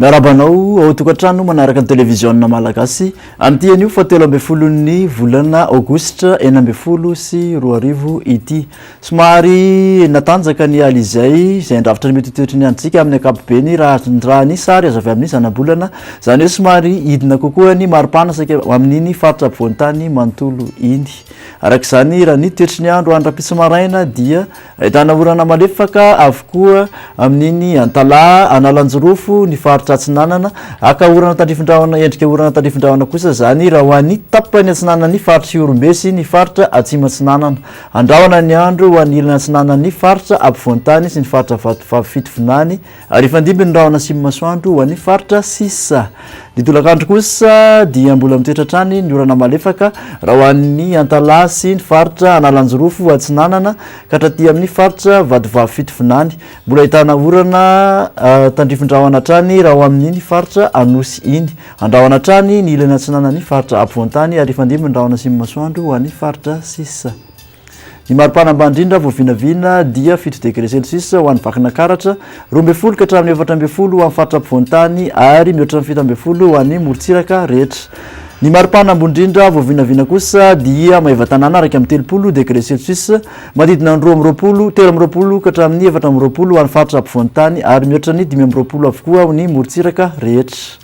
Miarahaba anao ao an-tokantrano manaraka ny televiziona malagasy amin'ity anio faha 13 ny volana aogositra 2016 ity. Somary natanjaka ny Alizay izay handrafitra ny mety ho toetry ny androntsika amin'ny ankapobeny raha raha ny sary azo avy amin'ny zanabolana, izany hoe somary hidina kokoa ny maripana saika amin'iny faritra afovoan-tany manontolo iny. Araka izany, raha ny toetry ny andro any rahampitso maraina dia ahitana orana malefaka avokoa amin'iny Antalaha, Analanjirofo, ny faritra Atsinanana. Haka orana tandrifin-drahona endrika orana tandrifin-drahona kosa izany raha ho an'ny tapany atsinanan'ny faritr'i Ihorombe sy ny faritra Atsimo Atsinanana. Andrahona ny andro ho an'ny ilany atsinanan'ny faritra ampovoan-tany sy ny faritra Vatovavy Fitovinany ary hifandimby ny rahona sy ny masoandro ho an'ny faritra sisa. Ny tolakandro kosa dia mbola mitoetra hatrany ny orana malefaka raha ho an'ny Antalaha sy ny faritra Analanjirofo atsinanana ka hatraty amin'ny faritra Vatovavy Fitovinany. Mbola ahitana orana tandrifin-drahona hatrany raha ho amin'iny faritra Anosy iny. Andrahona hatrany ny ilany atsinanan'ny faritra afovoan-tany ary hifandimby ny rahona sy ny masoandro ho an'ny faritra sisa. Ny maripana ambany indrindra voavinavina dia 7 degré celsius ho an'i Vakinankaratra, 12 ka hatramin'ny 14 ho an'ny faritra afovoan-tany ary mihoatra ny 17 ho an'ny morontsiraka rehetra. Ny maripana ambony indrindra voavinavina kosa dia Maevatanàna 31 degré celsius, manodidina ny 22, 23 ka hatramin'ny 24 ho an'ny faritra afovoan-tany ary mihoatra ny 25 avokoa ho ny morontsiraka rehetra.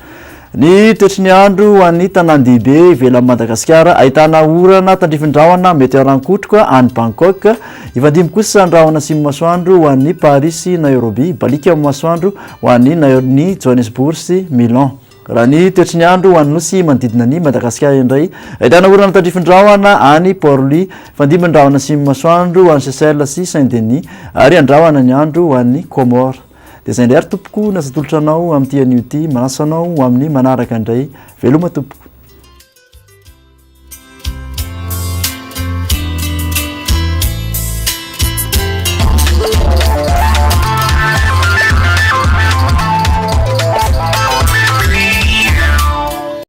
Ny toetry ny andro ho an'ny tanàn-dehibe ivelan'i Madagasikara, ahitana orana tandrifin-drahona mety haran-kotroka any Bangkok, hifandimby kosa ny rahona sy ny masoandro ho an'i Paris sy Nairobi, baliaka amin'ny masoandro ho an'i ny Johannesburg sy Milan. Raha ny toetry ny andro ho an'ny nosy manodidina an'i Madagasikara indray, ahitana orana tandrifin-drahona any Port-Louis, hifandimby ny rahona sy ny masoandro ho an'i Seychelles sy Saint-Denis, ary handrahona ny andro ho an'i Comores. Dia izay indray ary tompoko no azo atolotra anao amin'ity anio ity, manasa anao ho amin'ny manaraka indray. Veloma tompoko.